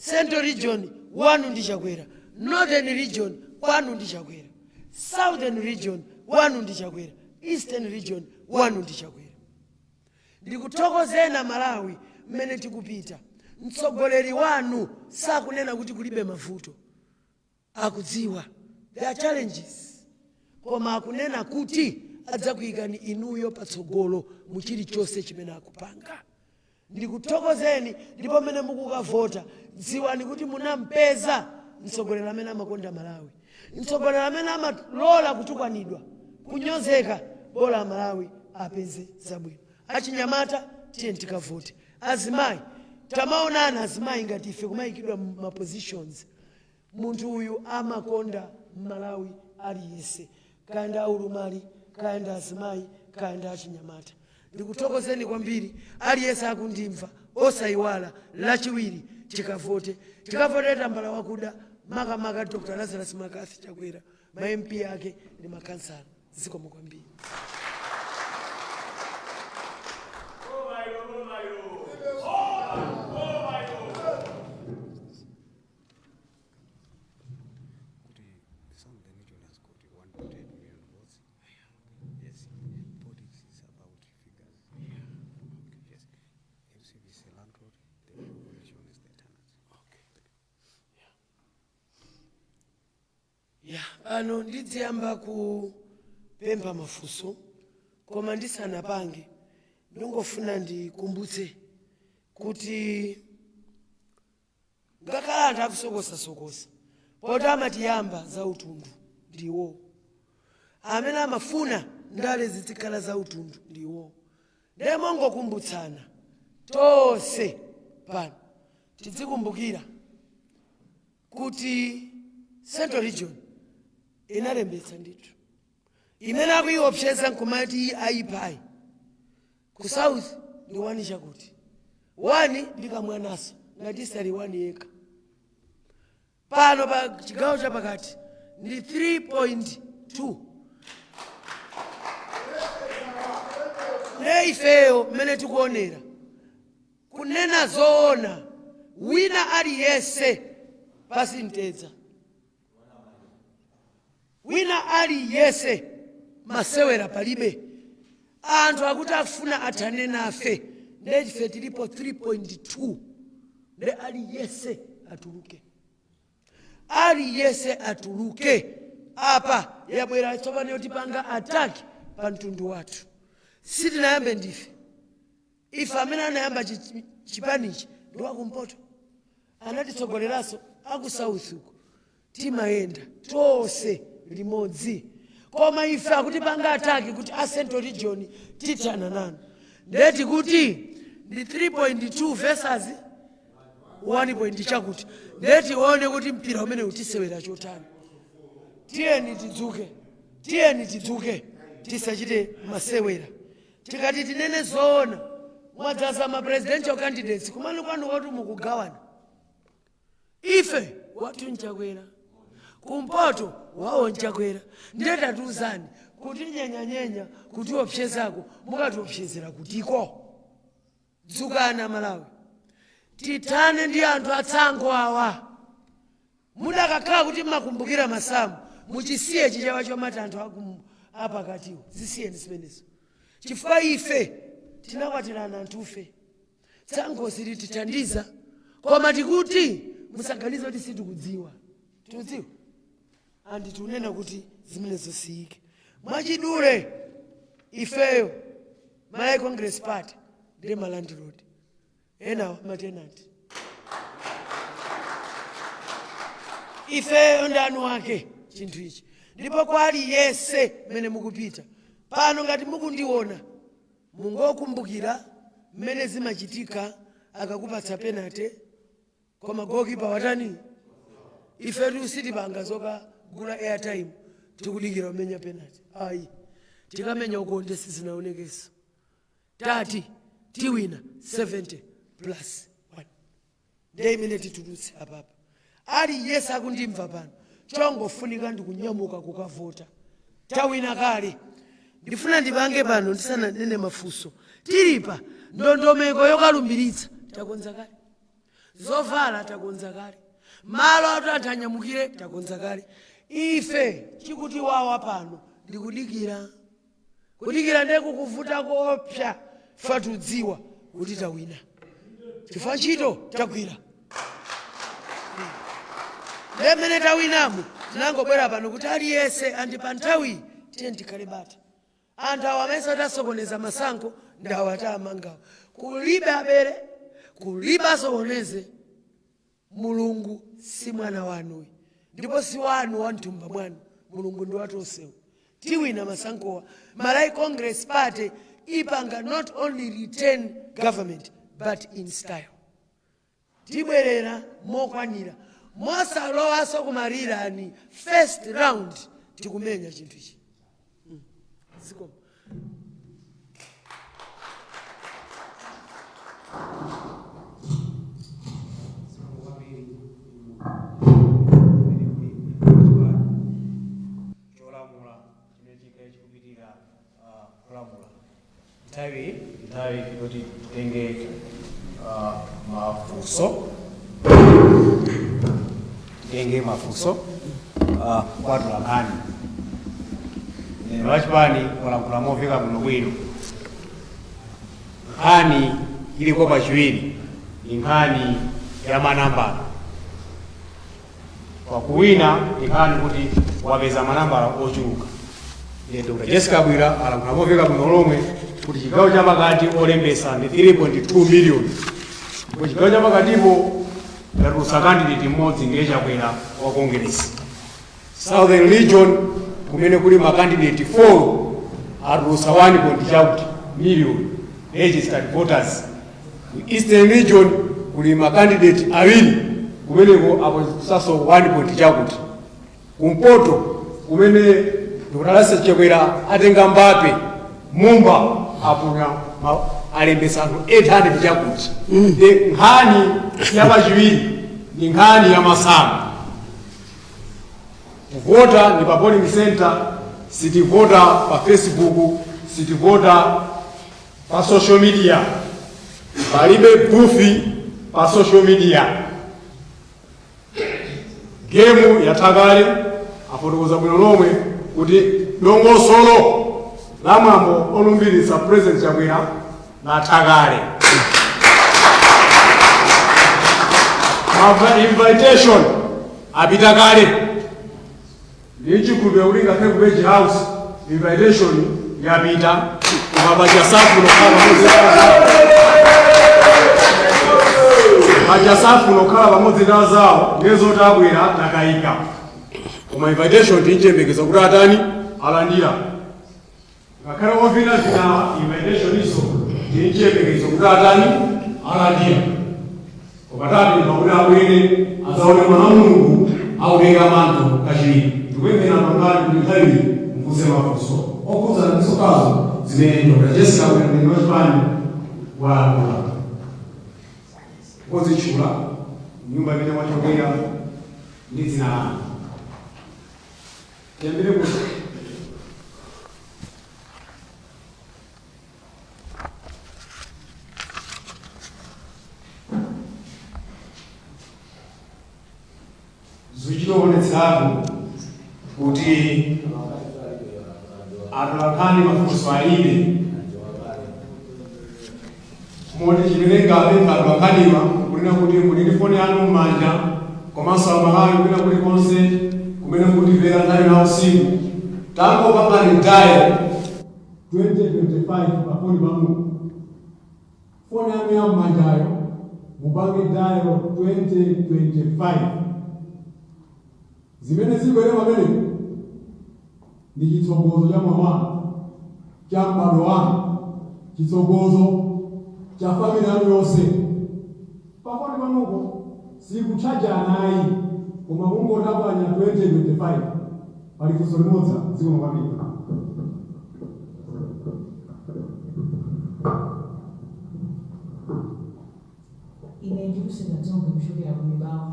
Central Region wanu ndi Chakwera, Northern Region kwanu ndi Chakwera, Southern Region wanu ndi Chakwera, Eastern Region wanu ndi Chakwera. Ndikuthokozena Malawi mmene tikupita. Mtsogoleri wanu sakunena kuti kulibe mavuto, akudziwa there are challenges, koma akunena kuti adzakuyikani inuyo patsogolo mu chilichonse chimene akupanga. Ndikuthokozeni, ndipo mmene mukukavota, dziwani kuti munampeza mtsogoleri amene amakonda Malawi, mtsogoleri amene amalola kutukwanidwa, kunyozeka, bola Malawi apeze zabwino. Achinyamata, tiye tikavote. Azimayi, tamaonana azimayi ngati ife kumayikidwa ma positions. Munthu uyu amakonda Malawi aliyense, kaya ndi aulumali, kaya ndi azimayi, kaya ndi achinyamata. Ndikuthokozeni kwambiri. Aliyense akundimva, osayiwala Lachiwiri tikavote, tikavote tambala wakuda, makamaka Dr Lazarus McCarthy Chakwera, ma MP ake ndi makansala. Zikomo kwambiri. Kuti Southern Region has got 1.8 million votes. Yes, politics is about figures. Yes, MCP is a landlord, the opposition is the tenant. Ya, pano ndidziyamba kupempha mafunso, koma ndisanapange ndingofuna ndikumbutse kuti ngakhale anthu akusokosasokosa, poti amatiyamba za utundu ndiwo amene amafuna ndale zizikhala za utundu ndiwo. Ndiye mongokumbutsana tonse pano, tidzikumbukira kuti Central Region inalembetsa ndithu, imene akuiopseza nkumati ayipayi. Ku South ndi 1 chakuti 1 ndi kamwanaso ngati isali 1 yekha. Pano pa chigawo chapakati ndi 3.2. Ne ifeyo mmene tikuonera, kunena zoona, wina aliyense pasimtedza, wina aliyense masewera palibe. Anthu akuti afuna athane nafe, nde ife tilipo 3.2. Nde aliyense atuluke, aliyense atuluke. Apa yabwera tsopano yotipanga attack pa mtundu wathu. Sitinayambe ndife. Ife amene anayamba chipanichi ndi wakumpoto, anatitsogoleranso aku South uko. Timayenda tonse limodzi, koma ife akutipanga attack kuti a Central Region tithana nanu. Ndeti kuti ndi 3.2 versus 1 point chakuti, ndeti one kuti mpira umene utisewera chotani. Tiyeni tidzuke, tiyeni tidzuke, tisachite masewera. Tikati tinene zoona, mwadzaza ma presidential candidates kumene kwanu kwati mukugawana. Ife wathu nchakwera, kumpoto wawo nchakwera. Ndiye tatiuzani kuti nyenyanyenya kutiopsezako, mukatiopsezera kutiko? Dzukani Amalawi, tithane ndi anthu atsankho awa. Mudakakhala kuti mmakumbukira masamu, muchisiye Chichewa chomati anthu apakatiwo, zisiyeni zimenezo, chifukwa ife tinakwatirana anthufe. Tsankho silitithandiza, koma tikuti musaganize kuti sitikudziwa, tikudziwa andi tikunena kuti zimenezo siyike. Mwachidule, ifeyo Malawi Congress Party ndi ma landlord, enawo ma tenant. Ifeyo ndi anu ake chinthu ichi. Ndipo kwa aliyense mmene mukupita pano, ngati mukundiona, mungokumbukira mmene zimachitika akakupatsa penalty koma goalkeeper watani. Ifetu sitipanga zokagula airtime tikudikira kumenya penalty, ayi. Tikamenya ukonde, sizinaonekenso. Tati tiwina 70 plus 1, ndiye imene titulutse apapa. Aliyense akundimva pano, chongofunika ndikunyamuka kukavota. Tawina kale. Ndifuna ndipange pano ndisananene mafunso, tilipa ndondomeko yokalumbiritsa takonza kale, zovala takonza kale, malo atu anthu anyamukire takonza kale. Ife chikuti wawa pano ndikudikira, kudikira ndiye kukuvuta koopsa. Fatudziwa kuti tawina chifukwa ntchito tagwira. Ndiye mmene tawinamo, tinangobwera pano kuti aliyense andi pa nthawi tiye tikhale bata. Anthu awa amene tasokoneza masankho ndawo atamangawo. Kulibe abere, kulibe asokoneze. Mulungu si mwana wanuyi ndipo si wanu wa mthumba mwanu. Mulungu ndi watonsewu. Tiwina masankhowa. Malawi Congress Party ipanga not only return government but in style. Tibwerera mokwanira, mosalowanso kumalirani. First round tikumenya chinthu ichi. Zikomo. Kwambiri cholamula chimene chikhale chikupitirira kulamula. Nthawi yoti titenge mafunso, titenge mafunso kwatula nkhani. Mneneri wachipani walankhula momveka bwinobwino. Nkhani iliko pachiwiri ni nkhani ya manambala. Pakuwina ndi nkhani kuti wapeza manambala ochuluka. Ndiye Dr. Jessica Bwira alankhula momveka bwino lomwe kuti chigawo chapakati olembesa ndi 3.2 million, ndipo chigawo chapakatipo ndatulutsa candidate mmodzi, ndiye Chakwera wa Congress. Southern Region, kumene kuli ma candidate 4, atulutsa 1 point chakuti million registered voters. Ku Eastern Region kuli ma candidate awiri, kumeneko apatsanso 1 point chakuti. Kumpoto, kumene Dr. Lazarus Chakwera atenga Mbape, Mumba apunya alembesa anthu 800 chakuti. Ndi nkhani yapachiwiri ndi nkhani ya masamu. Kuvota ndi pa polling center, sitivota pa Facebook, sitivota pa social media. Palibe booth pa social media. Gemu yatha kale. Afotokoza bwino lomwe kuti dongosolo la mwambo olumbiritsa President Chakwera latha kale. Ma invitation apita kale. Ndi chikhulupiriro kuti ngakhale ku Page House invitation yapita, koma paja safuna kukhala pamodzi, paja safuna kukhala pamodzi ndi azawo, ndiye zoti abwera takayika. Koma invitation tinchembekeza kuti atani, alandira. Ngakhale ovinavina, invitation iso tinchembekeza kuti atani, alandira. Koma tapempha kuti abwere adzaone mwana wa Mulungu akutenga mantle kachiwiri. Ndikuyembera pangani kuti nthawi mufunse mafunso okhudzana ndi zokhazo zimene Dr Jessica, mneneri wa chipani, walankhula. Kozitchula nyumba imene mwachokera ndi dzina lanu. Tiyambire kuti zichitoonetseratu kuti atolankhani mafunso alibe, moti chimene ngapempha atolankhaniwa kunena kuti muli ndi foni yanu m'manja, komanso Amalawi kwina kulikonse kumene mukutimvera nthawi ya usiku, tangopangani dial 2025 pa foni panu, foni yanu ya m'manjayo, mupange dial 2025. Zimene zibwere pamenepo ndi chitsogozo cha moyo wanu, cha m'bado wanu, chitsogozo cha family yanu yonse. Pafoni panuko sikutchajana ayi, koma mungotapanya 2025. Pali funso limodzi. Zikomo kwambiri. Ine ndikusenda dzombe kuchokera ku Mibawa.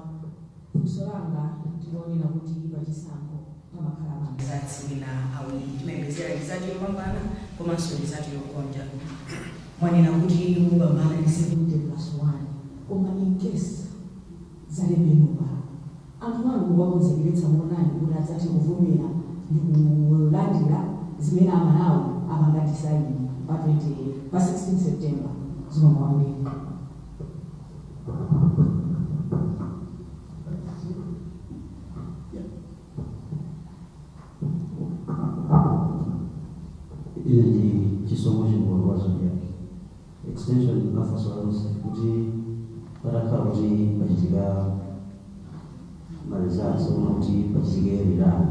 Funso langa ndilonena kuti pachisankho pamakhala ma results wina awiri, timayembekezera result yopambana komanso result yogonja. Mwanena kuti mupambana ndi 70 plus 1, koma in case zatembenuka, anthu anu mukuwakonzekeretsa motani kuti adzathe kuvomera ndi kulandira zimene Amalawi apanga decide pa 20, pa 16 September? Zikomo kwambiri. Ine ndi Chisomo Chingolo wa Zodiak. Extension la funso lonse, kuti patakhala kuti pachitika ma results ona kuti pachitike rerun,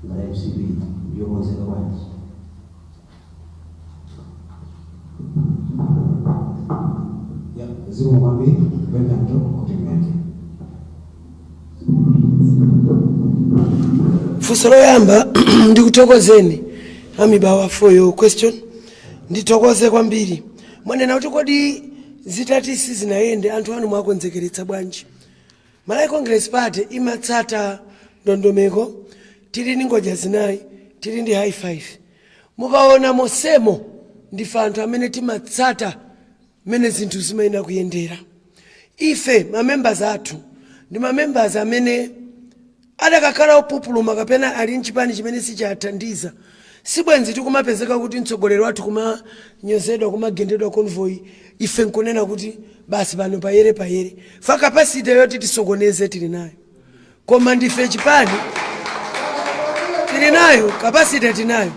ngati MCP ndiyokonzeka bwanji? Ya, zikomo kwambiri. Kupempha mto kuti muyankhe. Funso loyamba, ndikuthokozeni Amibawa for your question. Ndithokoze kwambiri. Mwanena kuti kodi zitati sizinayende, anthu anu mwakonzekeretsa bwanji? Malawi Congress Party imatsata ndondomeko. Tili ndi ngodya zinayi, tili ndi high five. Mukaona mosemo, ndife anthu amene timatsata mmene zinthu zimayenera kuyendera. Ife mamembers athu ndi mamembers amene adakakhala opupuluma kapena ali mchipani chimene sichathandiza, sibwenzi tikumapezeka kuti mtsogoleri wathu kumanyozedwa, kumagendedwa convoy, ife nkunena kuti basi, pano payere payere. Fa capacity yoti tisokoneze tili nayo, koma ndife chipani tili nayo capacity tinayo,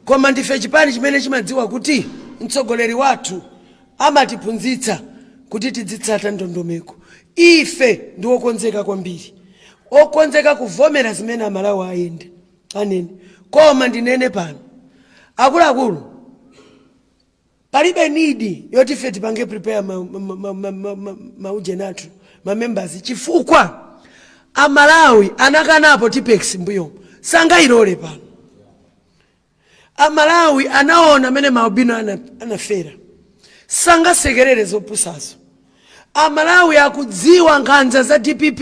koma ndife chipani chimene chimadziwa kuti mtsogoleri wathu amatiphunzitsa kuti tidzitsata ndondomeko. Ife ndi okonzeka kwambiri, okonzeka kuvomera zimene Amalawi ayende anene. Koma ndinene pano, akuluakulu, palibe need yoti ife tipange prepare maujeni athu, mamembers, chifukwa Amalawi anakanapo Tipp-Ex mbuyomo, sangayilole pano. Amalawi anaona amene maalbino anafera, sangasekerere zopusazo. Amalawi akudziwa nkhanza za DPP,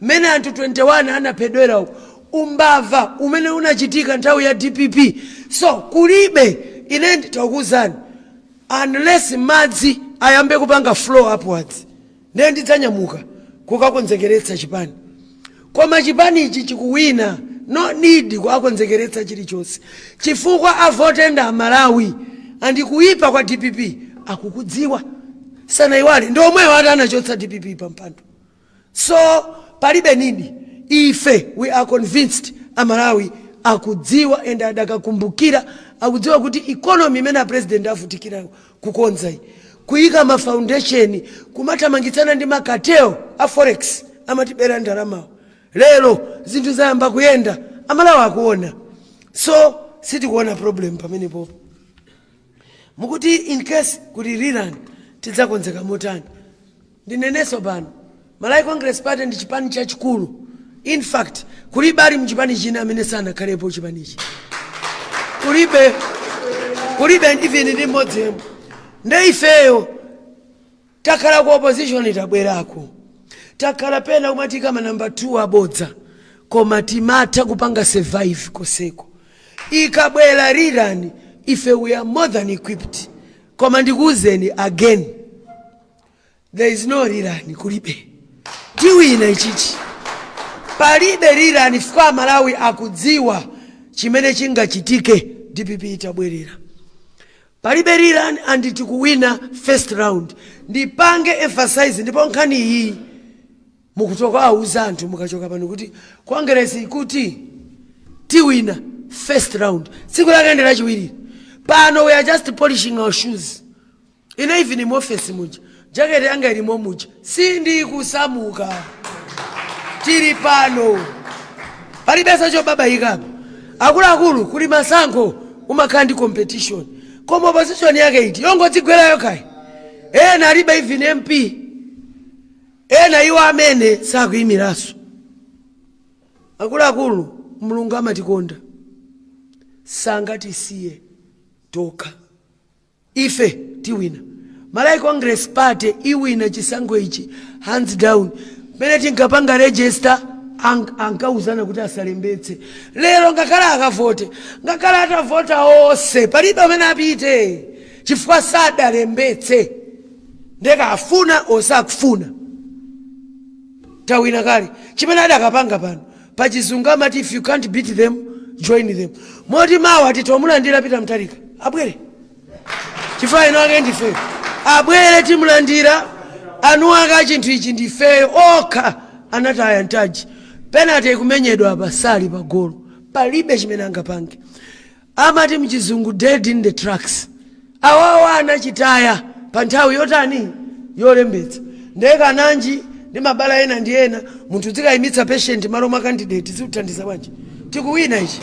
mmene anthu 21 anaphedwera uko. Umbava umene unachitika nthawi ya DPP, so kulibe. Ine nditakuwuzani, unless madzi ayambe kupanga flow upwards, ndiye ndidzanyamuka kukakonzekeretsa chipani. Koma chipani ichi chikuwina, no need kuakonzekeretsa chilichonse, chifukwa avotenda Amalawi. Andikuipa kwa DPP akukudziwa, sanayiwale, ndi omwewo ati anachotsa DPP pampando. So palibe need. Ife we are convinced Amalawi akudziwa and adakakumbukira, akudziwa kuti economy imene apresident avutikira kukonza iyi, kuyika ma foundation, kumathamangitsana ndi ma cartel a forex amatibera ndalamawo, lero zinthu zayamba kuyenda, Amalawi akuona. So sitikuona problem pamenepopo. Mukuti in case kuti rerun, tidzakonzeka motani? Ndinenenso pano, Malawi Congress Party ndi chipani chachikulu. In fact, kulibe ali mchipani china amene sanakhalepo chipanichi, kulibe, kulibe even ndi mmodzi yemwe. Nde ifeyo takhala ku opposition, tabwerako, takhala pena kumatika ma number 2 abodza, koma timatha kupanga survive koseko. Ikabwera rerun, ife we are more than equipped. Koma ndikuwuzeni again, there is no rerun, kulibe. Tiwina ichichi, palibe rerun, fika Malawi akudziwa chimene chingachitike DPP itabwerera. Palibe rerun and tikuwina first round. Ndipange emphasize, ndipo nkhani iyi mukuchoka auza anthu mukachoka pano kuti Congress ikuti tiwina first round. Tsiku lake ndi Lachiwiri. Pano we are just polishing our shoes. Ine even mu office muja, jaketi yanga ilimo muja, sindikusamuka, tili pano, palibenso chobabayikapo. Akuluakulu, kuli masankho umakhala ndi competition, koma opposition yake iti yongodzigwera yokhayi? Ena alibe even MP, ena iwo amene sakuyimiranso. Akuluakulu, Mulungu amatikonda, sangatisiye tokha. Ife tiwina. Malawi Congress Party iwina chisankho ichi hands down. Pamene tinkapanga register, ankauzana kuti asalembetse. Lero ngakhale akavote, ngakhale atavota onse, palibe amene apite, chifukwa sadalembetse. Ndeka afuna osakufuna, tawina kale. Chimene adakapanga pano, pachizungu amati, "If you can't beat them, join them." Moti mawa titomulandira Peter Mutharika, abwere, chifukwa ino ake ndifeyo. Abwere, timulandira. Anu ake chinthu ichi ndifeyo. Okha anataya ntaji, penalty ikumenyedwa apa, sali pa golo, palibe chimene angapange. Amati mchizungu, "Dead in the tracks." Awawa anachitaya pa nthawi yotani? Yolembetsa. Ndekananji ndi mabala ena ndi ena, munthu zikayimitsa patient malo mwa candidate, zikuthandiza bwanji? Tikuwina ichi.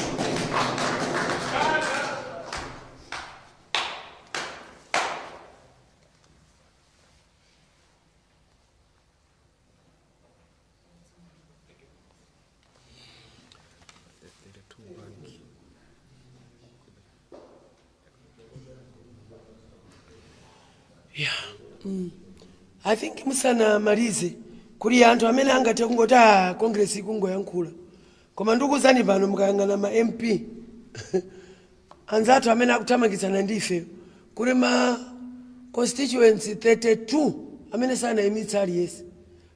Yeah. I think musanamalize, kuli anthu amene angathe kungoti, "Ah, Congress ikungoyankhula." Koma ndikuwuzani pano, mukayang'ana ma MP anzathu amene akuthamangitsana ndi ife, kuli ma constituency 32 amene sanayimitsa aliyense.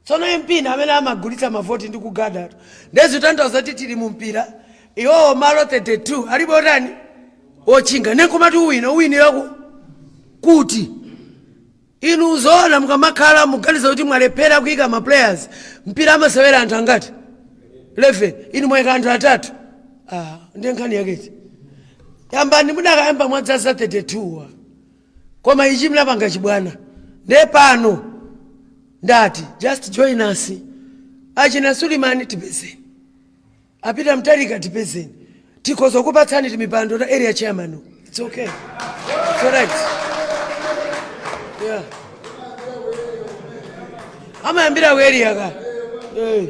Tsono MP na amene amagulitsa mavoti ndi kugadatu, ndezitanthauza kuti tili mu mpira, iwowo malo 32 alibe otani ochinga. Nenkomati uwina, uwiniraku kuti? Inu zoona, mukamakhala muganiza kuti mwalephera kuyika ma players. Mpira amasewera anthu angati? 11. Inu mwayika anthu atatu. Ah, ndiye nkhani yaketi. Yambani mudakayamba mwadzaza 32 wa. Koma ichi mnapanga chibwana. Ndiye pano ndati just join us. Achina Sulimani tipezeni, apita Mtalika tipezeni, tikhoza kupatsani timipando ta area chairman. It's okay, it's alright. Yeah, amayambira ku area ka. Hey.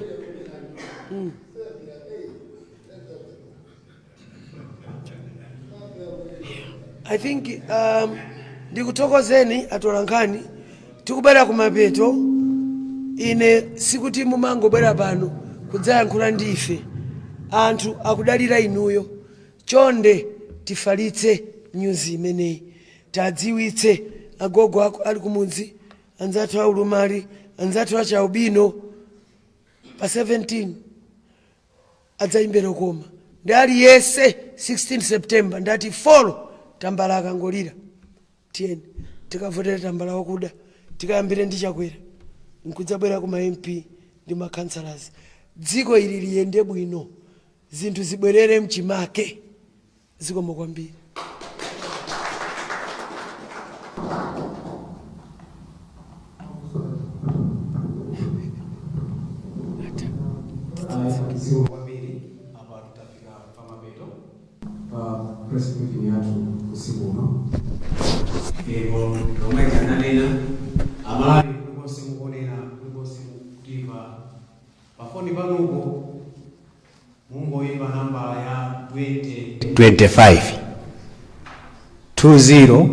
I think ndikuthokozeni atolankhani. Tikubwera kumapeto. Ine sikuti mumangobwera pano kudzayankhula ndi ife. Anthu akudalira inuyo. Chonde tifalitse nyuzi imeneyi, tadziwitse agogo ako ali kumudzi, anzathu aulumali, anzathu achaubino. Pa 17 adzayimbera koma ndi aliyese. 16 September ndati folo tambala akangolira, tiyeni tikavotere tambala wakuda. Tikayambire ndi Chakwera nkudzabwera kuma MP ndi ma councillors. Dziko ili liyende bwino, zinthu zibwerere mchimake. Zikomo kwambiri. Zikomo kwambiri. Apa tutafika pamapeto pa press briefing yathu usiku uno. Ndipo lomwe ananena Amalawi, kulikonse mukuonera, kulikonse mukutimva pafoni panupo, mungoyimba nambala ya 2025 2050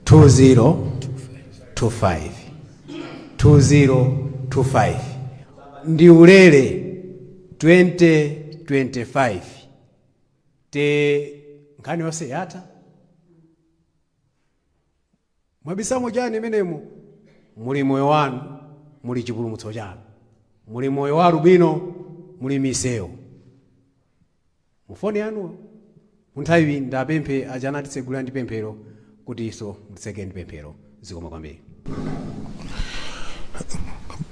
2025 2025 ndi ulere. 2025 te nkhani yonse yatha. Mwabisamo chani imenemo? Muli moyo wanu, muli chipulumutso chanu, muli moyo wa alubino, muli misewu mufoni yanuwo. Munthawi ndapemphe achana titsegulira ndi pemphero kuti iso mutitseke ndi pemphero. Zikomo kwambiri.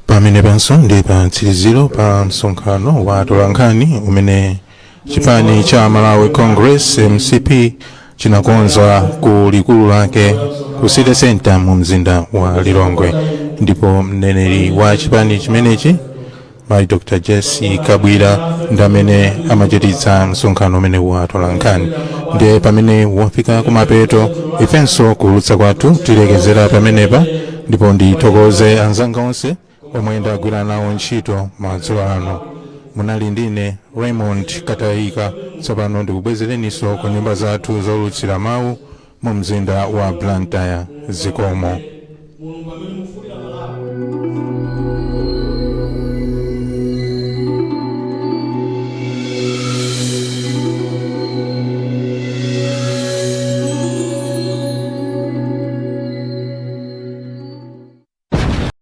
Pamenepanso ndi pa mtsiriziro pa msonkhano wa atolankhani umene chipani cha Malawi Congress, MCP, chinakonza ku likulu lake ku City Center mu mzinda wa Lilongwe. Ndipo mneneri wa chipani chimenechi, Mayi Dr Jessie Kabwira, ndi amene amachititsa msonkhano umene wa atolankhani. Ndiye pamene wafika kumapeto, ifenso kuulutsa kwathu tilekezera pamenepa. Ndipo ndithokoze anzanga onse omwe ndagwira nawo ntchito madzulo ano. Munali ndine Raymond Katayika. Tsopano ndikubwezereninso ku nyumba zathu zowulutsira mawu mu mzinda wa Blantyre. Zikomo.